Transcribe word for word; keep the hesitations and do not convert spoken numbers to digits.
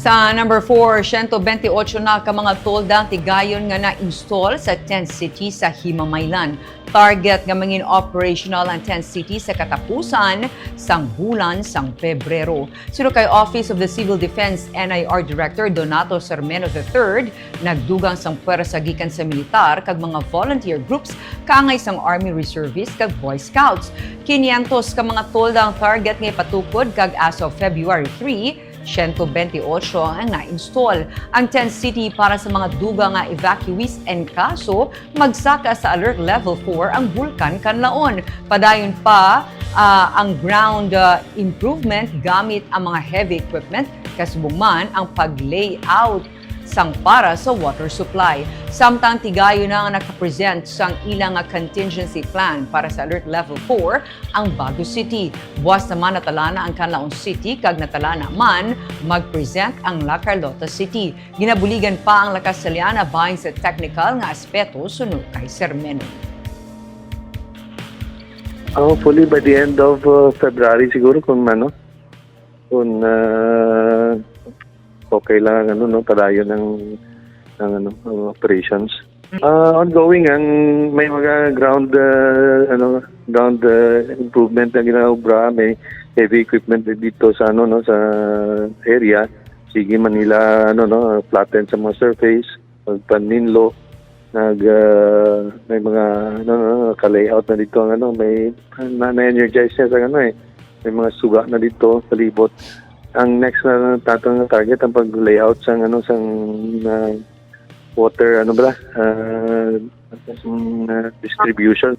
Sa number four, siyento bentiocho na ka mga tolda ang tigayon nga na-install sa tent city sa Himamaylan. Target nga mangin operational ang tent city sa katapusan sang bulan sang Pebrero. Suno kay Office of the Civil Defense N I R Director Donato Sermeno the third, nagdugang sang pwersa gikan sa militar kag mga volunteer groups kaangay sang Army Reservists kag Boy Scouts. Kinyentos ka mga tolda ang target nga ipatukod, kag as of February three, siyento bentiocho ang na-install. Ang tent city para sa mga dugang nga evacuees en kaso magsaka sa Alert Level four ang Bulkan Kanlaon. Padayon pa, ah, ang ground, ah, improvement gamit ang mga heavy equipment, kasubong man ang pag-layout sang para sa water supply. Samtang tigayon na nga nakapresent sang ila nga contingency plan para sa Alert Level four ang Bago City. Buas naman natalana ang Kanlaon City, kag natalana man mag-present ang La Carlota City. Ginabuligan pa ang La Castellana bahin sa technical nga aspeto, suno kay Sermeno. Hopefully by the end of uh, February siguro, kung ano, kung uh, okay lang ang ano, no, padayon ng, ng ano, ng operations. Uh, ongoing ang may mga ground uh, ano ground uh, improvement na ginaobra, may heavy equipment dito sa ano, no, sa area. Sige man nila ano, no, flatten sa mga surface, pagpaninlo, nag uh, may mga ano, no, ka-layout na dito ang ano, may na, na-energize na sa ano eh. May mga suga na dito palibot. Ang next na tatang target ang pag-layout sang ano, sang uh, water ano ba, uh, sang uh, distribution.